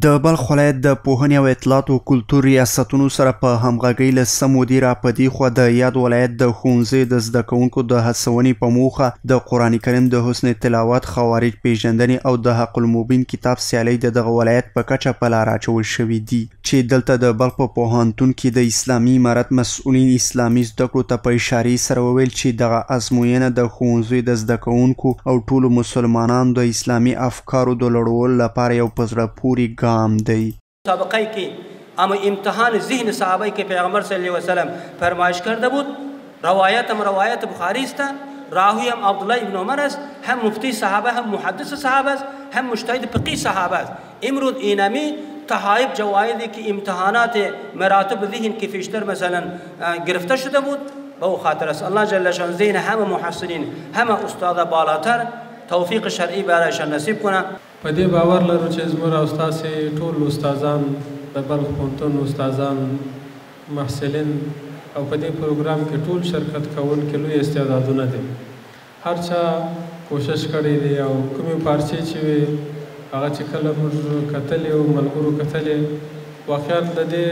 د بلخ ولایت د پوهنې او اطلاعاتو کلتور ریاستونو سره په همغږۍ له څه مودې راپدیخوا د یاد ولایت د ښوونځیو د زده کوونکو د هڅونې په موخه د قرآن کریم د حسن تلاوت، خوارج پېژندنې او د حق المبین کتاب سیالۍ د دغه ولایت په کچه په لاره اچول شوې دي، چې دلته د بلخ په پوهنتون کې د اسلامي امارت مسؤلین اسلامي زده کړو ته په اشارې سره وویل چې دغه ازموینه د ښوونځیو د زده کوونکو او ټولو مسلمانانو د اسلامي افکارو د لوړولو لپاره یو په زړه پورې ګام دی. مسابقه که اما امتحان ذهن صحابه که پیغمبر صلی الله علیه وسلم فرمایش کرده بود، روایت هم روایت بخاری است، راوی هم عبدالله ابن عمر است، هم مفتی صحابه، هم محدث صحابه است، هم مجتهد فقیه صحابه است. امروز اینمی تحایب جوایزی که امتحانات مراتب ذهن که پیشتر مثلا گرفته شده بود به او خاطر است. الله جل شانه ذهن همه محصلین، همه استاد بالاتر توفیق شرعی برایشان نصیب کنه. په دې باور لرو چې زموږ او ستاسې ټول استادان، د بلخ پوهنتون استادان، محصلین او په دې پروګرام کې ټول شرکت کوونکي لوی استعدادونه دي. هر چا کوشش کړی دی او کومې پارچې چې وې هغه چې کله موږ کتلې او ملګرو کتلې، واقعا د دې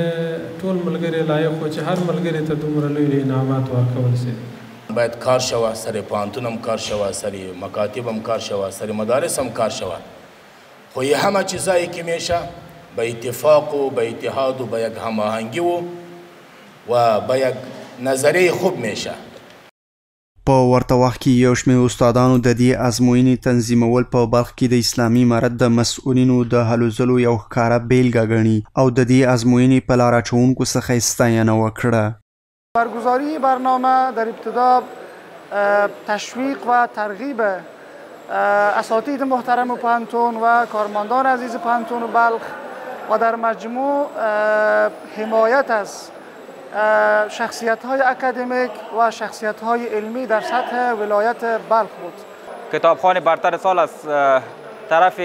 ټول ملګري لایق و چې هر ملګري ته دومره لوی لوی انعامات ورکول شي. باید کار شوه، سر پوهنتون هم کار شوه، سر مکاتب هم کار شوه، سر مدارس هم کار شوه. خو یې همه چیزایی که میشه به اتفاق و به اتحاد و به یک هماهنگی و به یک نظریه خوب میشه. په ورته وخت کې یو شمېر استادانو د دې ازموینې تنظیمول په بلخ کې د اسلامي امارت د مسؤلینو د هلو ځلو یو ښکاره بېلګه ګڼي او د دې ازموینې په لاره اچوونکو څخه یې ستاینه وکړه. برگزاری برنامه در ابتدا تشویق و ترغیب اساتید محترم پوهنتون و کارمندان عزیز پوهنتون بلخ و در مجموع حمایت از شخصیت‌های اکادمیک و شخصیت‌های علمی در سطح ولایت بلخ بود. کتابخانه برتر سال از طرف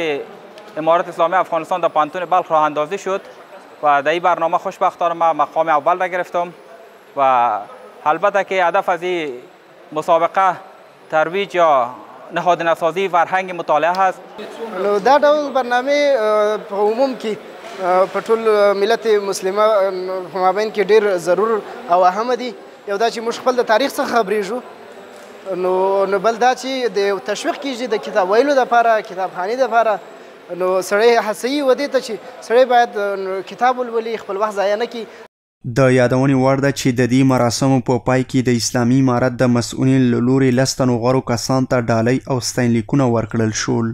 امارت اسلامی افغانستان در پوهنتون بلخ راه اندازی شد و در این برنامه خوشبختانه من مقام اول را گرفتم و البته که هدف از این مسابقه ترویج یا نهادینه‌سازی فرهنگ مطالعه هست. نو دا ډول برنامې په عموم کې په ټول ملت مسلمه په مابین کې ډېر ضرور او اهم دي. یو دا چې موږ خپل د تاریخ څخه خبرېږو، نو بل دا چې د تشویق کېږي د کتاب ویلو دپاره، کتابخانې دپاره. نو سړی هڅوي و دې ته چې سړی باید کتاب ولولي، خپل وخت ضایع نه کړي. د یادونې وړ ده چې د دې مراسمو په پای کې د اسلامي امارت د مسؤلینو له لوري 10 تنو غوره کسانو ته ډالۍ او ستاینلیکونه ورکړل شول.